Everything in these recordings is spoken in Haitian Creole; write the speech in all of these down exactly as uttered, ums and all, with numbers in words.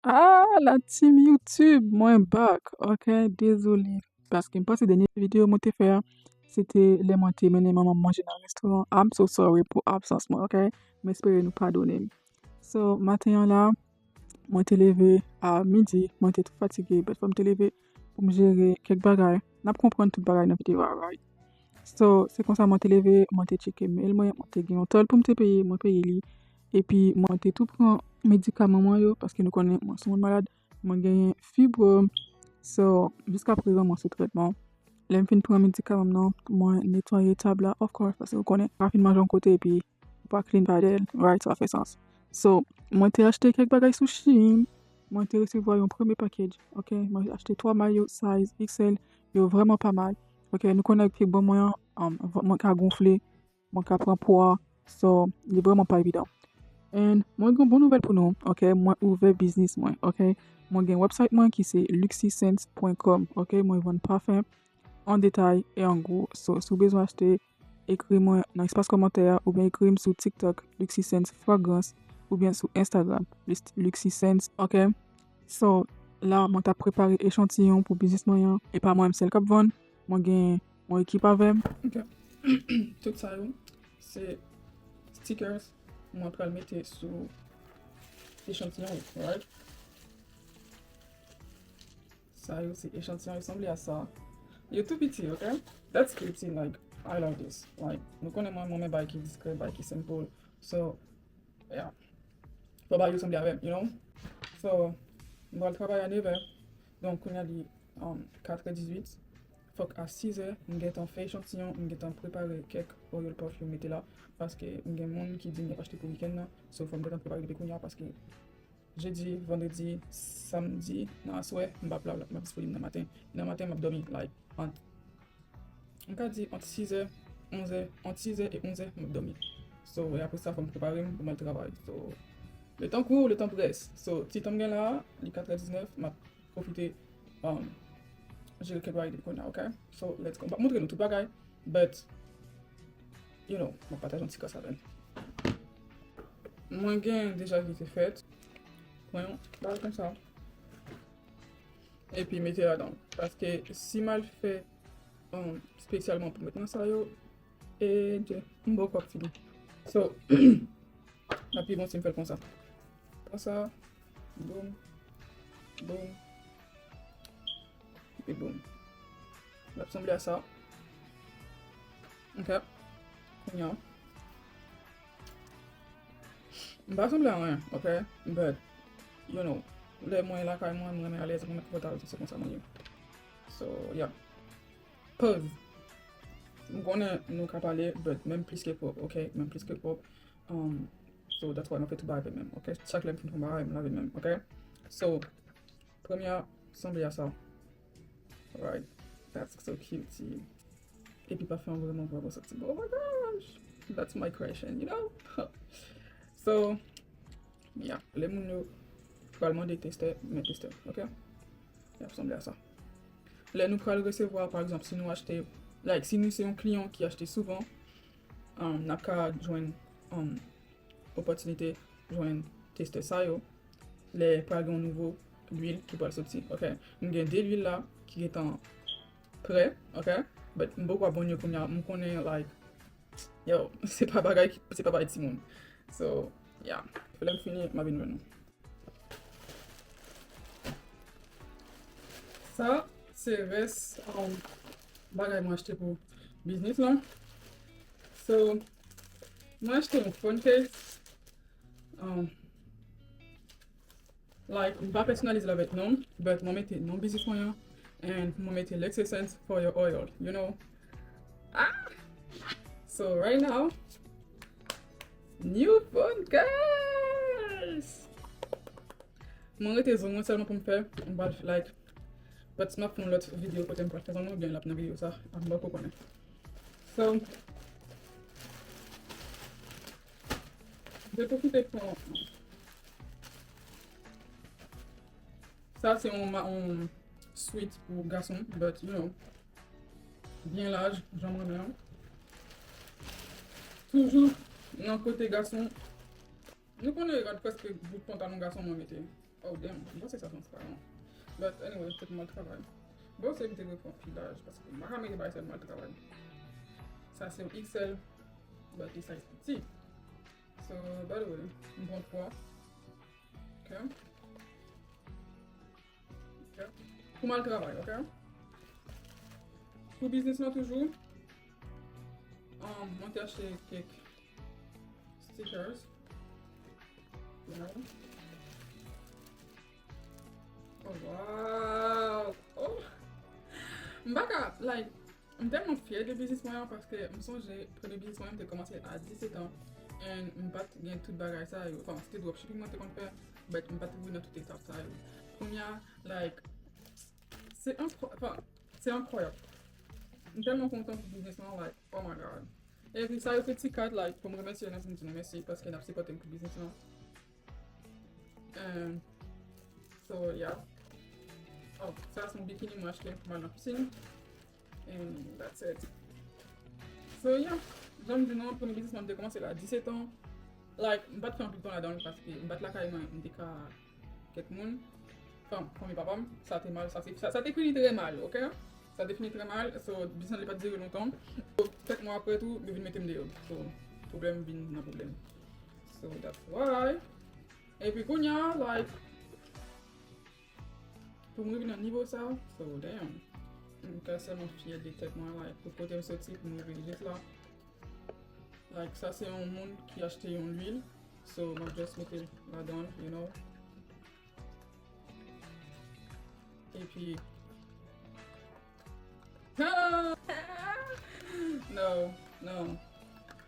Ah, la team YouTube, mwen back, ok? Dezole, paske m panse dènye videyo mwen te fè a, se te lè mwen te mennen manman m manje nan restoran. I'm so sorry pou absans mwen, ok? M espere nou padone m. So, maten an la, mwen te leve a midi, mwen te tou fatige, but fò m te leve pou m jere kèk bagay. N ap konprann tout bagay nan videyo a, right? So, se konsa mwen te leve, mwen te tcheke mail mwen, mwen te gen yon tòl pou m te peye, mwen peye li. Epi mwen te tou pran medikaman mwen yo, paske nou konnen mwen se yon moun malad, mwen genyen fibwòm. So, jiska prezan mwen sou trètman. Lè m fin pran medikaman m nan, mwen netwaye tab la, of course, paske ou konnen, pa fin manje yon kote epi ou pa clean pa dèyè l, right? Sa fè sans. So, mwen te achte kèk bagay sou Shein, mwen te resevwa yon premye package, ok? Mwen achte twa mayo size X L, yo vrèman pa mal, ok? Nou konnen ak pye bon mwen an, um, mwen ka gonfle, mwen ka pran pwa, so, li vrèman pa evidan. And mwen gen bon nouvèl pou nou, ok? Mwen ouvè biznis mwen, ok? Mwen gen website mwen ki se luxyscents point com, ok? Mwen vann pafen an detay e an gwo. So, si w bezwen achte, ekri mwen nan espas kòmantè a oubyen ekri m sou TikTok, Luxyscents Fragrance, oubyen sou Instagram, Lux-, Luxyscents, ok? So, la, mwen t ap prepare echantiyon pou biznis mwen an. E pa mwen menm sèl k ap vann. Mwen gen yon ekip avè m. Ok. Tout sa yo, se stickers mwen pral mete sou echantiyon yo, right? Sa yo se echantiyon, yo sanble a sa. Yo tou piti, ok? That's cute, like, I love this. Like, nou konnen mwen, mwen renmen bagay ki diskre, bagay ki simple. So, yeah. Fò bagay yo sanble avè m, you know? So, m pral travay a nevè. Donk, kounye a li, um, katrè dizuit. Fòk a sizè, m gentan fè echantiyon, m gentan prepare kèk oil perfume mete la. Paske m gen moun ki di m y ap achte pou wikenn nan. So, fò m gentan prepare depi kounye a paske jedi, vandredi, samdi, nan aswè, m p ap la, m ap disponib nan maten. Nan maten, m ap dòmi, like, ant, m ka di ant sizè, onzè, ant sizè e onzè, m ap dòmi. So, e apre sa, fò m prepare m pou m al travay. So, le tan kour, le tan près. So, ti tan m gen la, li katrè diznèf, m ap pwofite, um, jere kèk bagay depi kounye a, ok? So, let's go. M p ap montre nou tout bagay, but, you know, m ap pataje yon ti kras avè n. Mwen gen deja ki te fèt. Pran yon bagay konsa. Epi mete ladan. Paske si m al fè, um, espesyalman pou met nan sa yo, e Dye, m bò kwak fini. So, l ap pi bon si m fè l konsa. Konsa, boum, boum, epi boum. L ap sanble a sa. Ok. Kounye a. M pa sanble a anyen, ok? But, you know, lè mwen lakay mwen, mwen renmen alèz, mwen renmen konfòtab, se konsa mwen ye. So, yeah. Pause. M konnen nou ka pale, but menm plis ke pwòp, ok? Menm plis ke pwòp. Um, so, that's why mwen fè tout bagay menm, ok? Chak lè m fin fè yon bagay, m lave menm, ok? So, premye a sanble a sa. Alright. That's so cute. Epi pafen an vrèman, vrèman santi bon. Oh my gosh. That's my creation, you know? So, yeah. Lè moun yo pral mande testè, men testè, ok? Y ap sanble a sa. Lè nou pral resevwa, pa egzanp, si nou achte, like, si nou se yon kliyan ki achte souvan, um, n ap ka jwenn, um, opòtinite jwenn testè sa yo lè pral gen yon nouvo lwil ki pral soti, ok? M gen de lwil la ki gentan prè, ok? But m poko abòne yo kounye a, m konnen, like, yo, se pa bagay ki, se pa bagay timoun. So, yeah. Lè m fini, m a vin jwenn nou. Sa, se rès, um, bagay mwen achte pou biznis lan. So, mwen achte yon phone case. Um, like, m pa pèsonalize l avèk non m, but mwen mete non biznis mwen an, and mwen mete Lexessence for your oil, you know? Ah! So, right now, new phone case! Mwen rete zong mwen sèlman pou m fè, m pral, like, but m ap fè yon lòt videyo kote m pral fè zong mwen, oubyen l ap nan videyo sa, m poko konnen. So, m te pwofite pran, sa se yon ma-, yon sweat pou gason, but, you know, byen laj, jan m renmen an. Toujou nan kote gason, nou konnen rad prèske bout pantalon gason mwen mete. Oh damn, mwen panse sa transparan. But anyway, se pou m al travay. Bon, se m te dwe pran pi laj, paske m pa ka mete bagay sa m al travay. Sa se yon X L, but li size piti. So, by the way, m pran twa. Ok? Ok? Pou m al travay, ok? Pou biznis lan toujou, um, mwen te achte kèk stickers. You know? Oh, wow! Oh! M pa ka, like, m tèlman fyè de biznis mwen an, paske m sonje premye biznis mwen an, m te kòmanse a disèt an, and m pa t gen tout bagay sa yo. Enfin, se te dropshipping mwen te konn fè, but m pa t rive nan tout etap sa yo. Kounye a, like, se enkwa-, enfin, se enkroyab. M tèlman kontan pou biznis lan, like, oh my God. Epi sa yo fè ti kat, like, pou m remèsye yo, pou m di nou mèsi, paske n ap sipòte m pou biznis lan. And so, yeah. Oh, sa se yon bikini mwen achte pou m al nan pisin. And that's it. So, yeah. Jan m di nou, premye biznis mwen, m te kòmanse l a disèt an. Like, m pa t fè anpil tan ladan l paske m pa t lakay mwen, m te ka kèk moun. Enfin, fanmi papa m, sa te mal, sa te, sa, sa te fini trè mal, ok? Sa te fini trè mal, so, biznis lan li pa t dire lontan. So, kèk mwa apre tou, yo vin mete m deyò. So, pwoblèm vin nan pwoblèm. So, that's why. Epi kounye a, like, pou m rive nan nivo sa, so, damn. M ka sèlman fyè de tèt mwen, like, pou kote m soti, pou m rive jis la. Like, sa se yon moun ki achte yon lwil, so, m ap just mete l ladan, you know. Epi, no, no,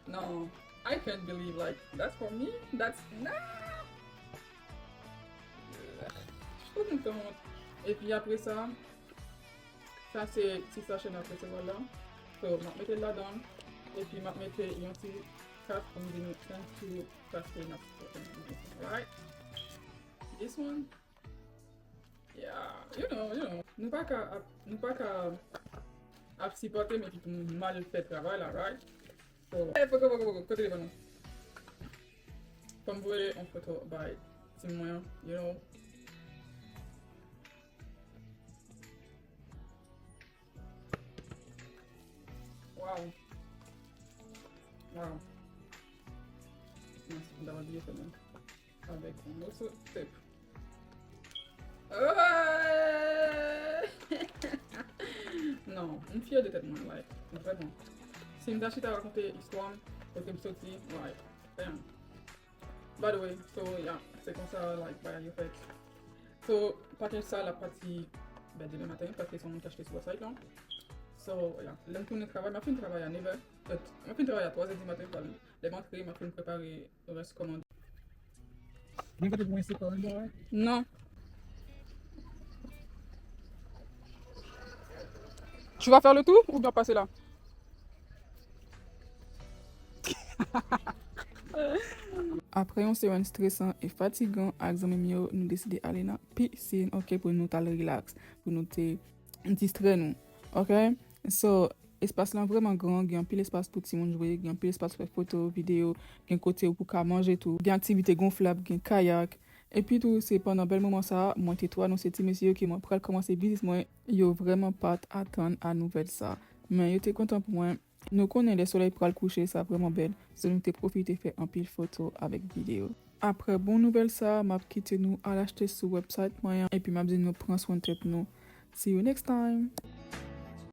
no. I can't believe, like, that's for me? That's, no! J kontan. Epi apre sa, sa se ti sachè n ap resevwa la. So, m ap mete l ladan. Epi m ap mete yon ti kat pou m di nou thank you paske n ap sipòte m. Alright? This one. Yeah, you know, you know. Nou pa ka ap, nou pa ka ap sipòte m epi pou m mal fè travay la, right? So, eh, poko, poko, poko, kote telefòn ou? Fò m voye yon foto bay team mwen, you know. Wow. Wow. Mwen, m ta bliye fè mwen. Avèk yon moso tep. Non, m fyè de tèt mwen, like, vrèman. Si m ta chita rakonte istwa m, kote m soti, like, damn. By the way, so, yeah, se konsa, like, bagay yo fèt. So, package sa, l ap pati, ben, demen maten, paske se yon moun ki achte sou website lan. So, yeah, lè m tounen travay, m ap fin travay a nèf è, euh, m ap fin travay a twa zè di maten, lè m antre, m ap fin prepare rès kòmand. Gen kote pou mwen se pa yon bagay? Non. Tu vas faire le tour ou bien passer là? Apre yon semèn stresan e fatigan ak zanmi m yo, nou deside ale nan pisin, ok, pou nou t al rilaks, pou nou te distrè nou, ok? So, espas lan vrèman gran, gen anpil espas pou timoun jwe, gen anpil espas pou fè foto, videyo, gen kote ou pou ka manje tou, gen aktivite gonflab, gen kayak. Epi tou, se pandan bèl moman sa a, mwen te tou anonse ti mesye yo ke mwen pral kòmanse biznis mwen, yo vrèman pa t atann a nouvèl sa a. Men yo te kontan pou mwen. Nou konnen lè solèy pral kouche, sa vrèman bèl. So nou te pwofite fè anpil foto avèk videyo. Apre bon nouvèl sa a, m ap kite nou al achte sou website mwen an, epi m ap di nou pran swen tèt nou. See you next time!